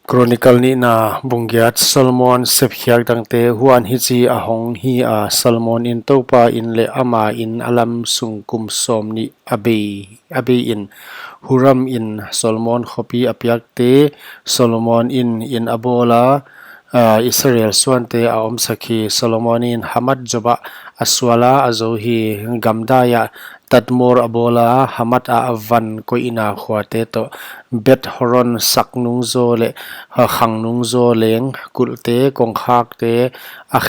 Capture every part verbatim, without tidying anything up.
Chronicle nihna bung giat. Solomon sepkhiak dangte. Huan hichi a hong hi a, Solomon in Toupa in leh ama in a lam sung kum sawmnih a bei, a bei in, Huram in Solomon khopi a piakte Solomon in in a bawl a, a, Israel suante a omsak hi. Solomon in Hamath Joba a sual a, a zou hi. Gamdai ah Tadmor a bawl a, Hamath ah van koihna khuate toh, Beth Horon, saknung zaw leh, a, khangnung zaw leng, kulhte, kongkhakte, a,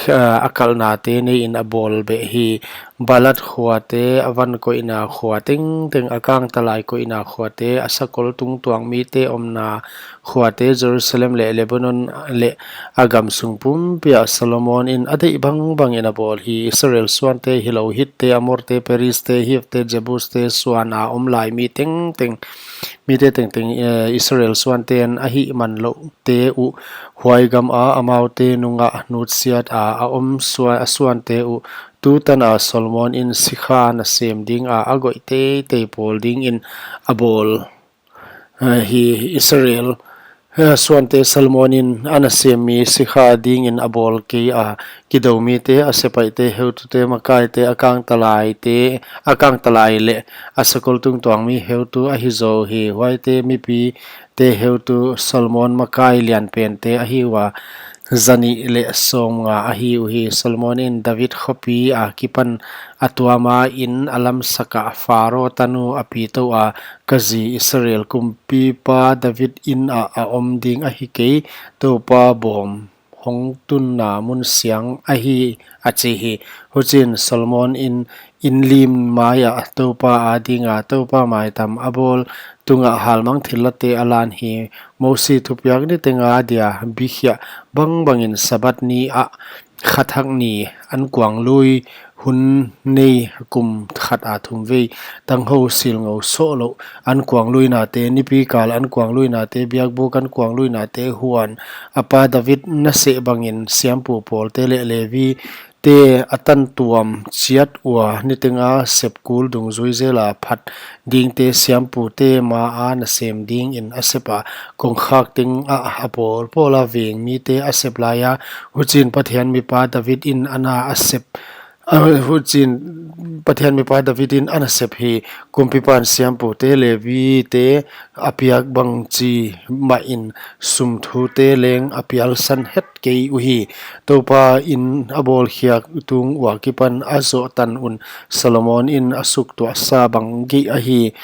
a kalhnate nei in a bawl beh hi. Balath khuate, a van koihna khua tengteng, a kangtalai koihna khuate, a sakol tungtuang mite omna khuate, Jerusalem leh Lebanon leh a gam sung pumpi ah Solomon in a deih bangbang in a bawl hi. Israel suante hilou, Hitte, Amorte, Perizte, Hivte, Jebuste suan a om lai mi tengteng, mite tengteng, eh, Israel suanten a hihmanlouhte uh, huai gam a amaute nung ah nutsiat a a om suan, a suante uh, tutan a Solomon in sikha nasem ding a a goih teitei pawl ding in a bawl, eh, hi. Israel, eh, suante Solomon in a nasem mi sikha ding in a bawl kei a, kidou mite, a sepaihte, heutute, makaite, a kangtalaite, a kangtalai leh a sakol tungtuang mi heutu ahi zaw hi. Huaite mipite heutu Solomon makai lianpente ahi ua, zanih leh sawmnga ahi uhi. Solomon in David khopi a kipan a tuam a, in a lamsak a, Pharaoh tanu a pi tou a, Ka zi Israel, kumpipa David in ah a om ding ahi kei, Toupa bawm hong tunna mun siang ahi, a chi hi. Huchiin Solomon in in lim mai ah Toupa ading a Toupa maitam a bawl tungah halmang thillate a lan hi. Mosi thupiak niteng a dia bikhiah bangbangin Sabbath ni ah kha thak ni, ankuanglui hun nei kum khat a thumvei, tanghou silngou sohlouh ankuangluinate, nipikal ankuangluinate, biakbuk ankuangluinate, huan a pa David naseh bangin siampu pawlte leh Levite a tantuam chiat ua niteng a sep kul dungzui zel a phat dingte siampute ma a nasem dingin a sep a, kongkhak teng ah a pawlpawl a veng mite a sep lai a, huchiin Pathian mipa David in ana a sep, a, huchiin Pathian mipa David in ana sep hi. Kumpipan siampute Levite a piak bang chi mahin sum thute leng a pialsan het kei uhi. Toupa in a bawlkhiak tung ua kipan a zoh tan un Solomon in a suktuahsa bang geih ahi.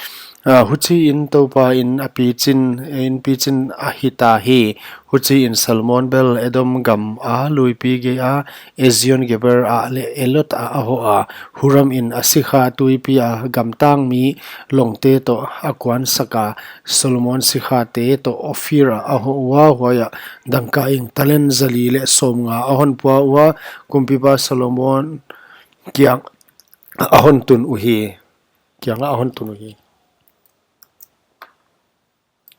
A, huchiin Toupa in a pichin, in pichin a hita hi. Huchiin Solomon bel Edom gam a luipi gei a, Ezion Geber ah leh Elot ah a hoh a, Huram in a sikha tuipi a gamtang mi longte toh a kuansak a, Solomon sikhate toh Ophir ah a hoh ua, huaiah dangka ing talent zali leh sawmnga a hon pua ua, kumpipa Solomon kiang a hon tun uhi, kiang a hon tun uhi.